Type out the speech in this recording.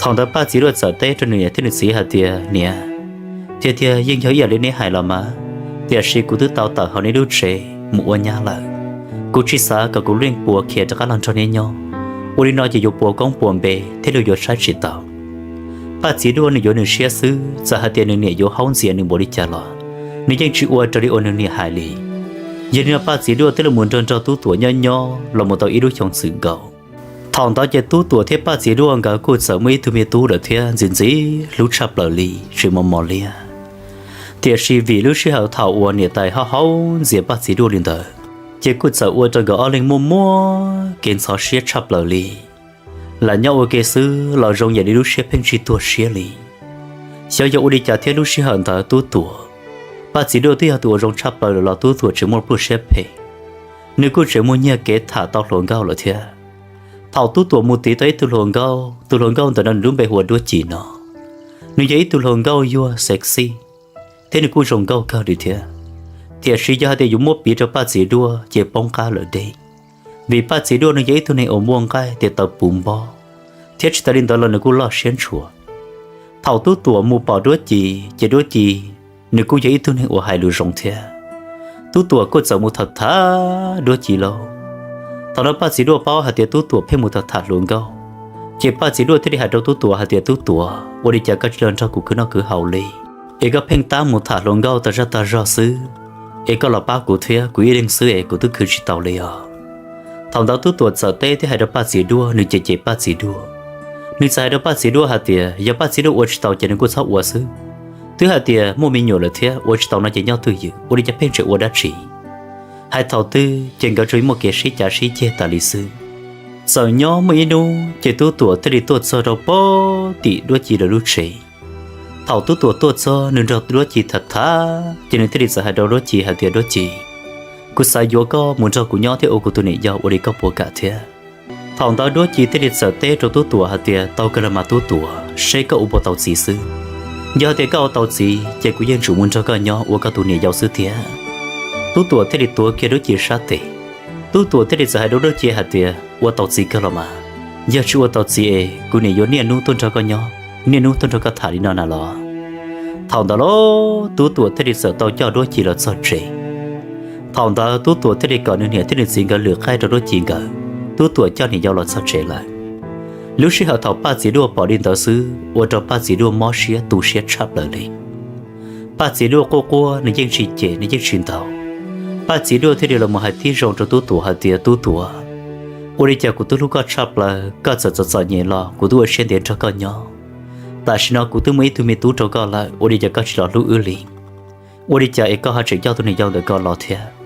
Thaum ntawd Paj Txiv Duaj txawm teb rau nws niam thiab nws txiv hais tias, Niam, tiag tiag yeej yog ib yam li neb hais los mas, tiam sis kuv twb tau tawm hauv neb lub tsev mus ua nyab lawm. Kuv tsis xav kom kuv leej puas khiav rov qab los nrog neb nyob. Ua li no ces yuav puas koob puas npe thiab luag yuav saib tsis taus. Paj Txiv Duaj nws yuav nws siab xwb, txawm hais tias nws niam yuav haub ntxias nws npaum li cas los, nws yeej tsis ua raws li uas nws niam hais li. Yog li no Paj Txiv Duaj twb los mus nrog nrog Tub Tuam nyob nyob los mus tau ib lub xyoo txwm nkaus. Thaum ntawd ces Tub Tuam thiab Paj Txiv Duaj nkawd kuj txawm muaj ib tug me tub lawm thiab, ntxim ntxim hlub tshaj plaws li, tsis mos mos liab. Tiam sis vim lub sij hawm thaum uas niam tais haub haub ntxias Paj Txiv Duaj li ntawd, ces kuj txawm ua rau nkawd ob leeg muaj muaj kev ntxhov siab tshaj plaws li. Lam nyob ua ke xwb los zoo yam li lub siab pheej tsis tuag siab li. Xyov yog ua li cas thiab lub sij hawm ntawd Tub Tuam, Paj Txiv Duaj twb yog tus uas zoo tshaj plaws lawm los Tub Tuam tseem muaj pluaj siab phem. Nws kuj tseem muaj nyiag kev tham tau hluas nkauj lawm thiab. Thaum Tub Tuam mus tiv tau ib tug hluas nkauj, tus hluas nkauj ntawm no nws lub npe hu ua Duab Ci no. Nws yog ib tug hluas nkauj yuag sexy, thiab nws kuj zoo nkauj kawg li thiab. Tiam sis yog hais tias yuav muab piv rau Paj Txiv Duaj ces poob qab lawm deb, vim Paj Txiv Duaj nws yog ib tug neeg uas muaj nqaij tias taw puv npob, thiab tsis tas li ntawd los nws kuj loj siab ntshua. Thaum Tub Tuam mus pom Duab Ci ces Duab Ci nws kuj yog ib tug neeg uas hais lus zoo thiab. Tub Tuam kuj txawm mus tham tham Duab Ci lauj. Thaum no Paj Txiv Duaj paub hais tias Tub Tuam pheej mus tham tham hluas nkauj, ces Paj Txiv Duaj thiaj li hais rau Tub Tuam hais tias, Tub Tuam, ua li cas koj tsis los nrog kuv khwv noj khwv haus li, es koj pheej tab mus tham hluas nkauj tag zaj tag zog xwb, es koj los pab kuv thiab, kuv ib leeg xwb es kuv twb khwv tsis tau li os. Thaum ntawd Tub Tuam txawm teb thiab hais rau Paj Txiv Duaj, nws cem cem Paj Txiv Duaj. Nws txawm hais rau Paj Txiv Duaj hais tias yog Paj Txiv Duaj ua tsis tau ces nws kuj txhob ua xwb. Twb hais tias muaj me nyuam lawm thiab, ua tsis tau no ces nyob twj ywm, ua li cas pheej tseem ua dab tsi. Hais thaum twg ces nkawd tsuas muaj kev sib cav sib ceg tas li xwb. Txawm nyob muaj ib hnub ces Tub Tuam thiaj li tuaj txog rau pem tim Duab Ci lawv lub tsev. Thaum Tub Tuam tuaj txog nws nrog Duab Ci tham tham ces nws thiaj li txawm hais rau Duab Ci hais tias, Duab Ci, kuv xav yuav koj mus nrog kuv nyob thiab ua kuv tus niam yau, ua li koj puas kam thiab? Thaum ntawd Duab Ci thiaj li txawm teb rau Tub Tuam hais tias, Tau kawg los mas Tub Tuam, seb koj ua puas tau txiv xwb. Yog hais tias koj ua tau txiv ces kuv yeej tsum mus nrog koj nyob ua koj tus niam yau xwb thiab. Tub Tuam thiaj li tuav kiag Duab Ci sab tes. Tub Tuam thiaj li txawm hais rau Duab Ci hais tias, Ua tau txiv kawg los mas, yog tsis ua tau txiv es kuv niam yuav niaj hnub tuaj nrog koj nyob, niaj hnub tuaj nrog koj tham li no na los? Thaum ntawd los Tub Tuam thiaj li txawm tau coj Duab Ci los txog tsev. Thaum ntawd Tub Tuam thiaj li kom nws niam thiab nws txiv nkawd lwm qaib rau Duab Ci nkawd, Tub Tuam coj niam yau los txog tsev lawm. Lub sij hawm thaum Paj Txiv Duaj pom li ntawd xwb ua rau Paj Txiv Duaj mob siab tu siab tshaj plaws li. Paj Txiv Duaj quaj quaj nws yeej tsis cem nws yeej tsis ntaus. Paj Txiv Duaj thiaj li los mus hais tib zoo rau Tub Tuam hais tias, Tub Tuam, ua li cas kuv twb hlub koj tshaj plaws, koj txawm txom txom nyem los kuv twb ua siab ntev nrog koj nyob. Tam sim no kuv twb muaj ib tug me tub rau koj lawm, ua li cas koj tsis los hlub wb li? Ua li cas es koj ho tseem coj tus niam yau ntawm koj los thiab?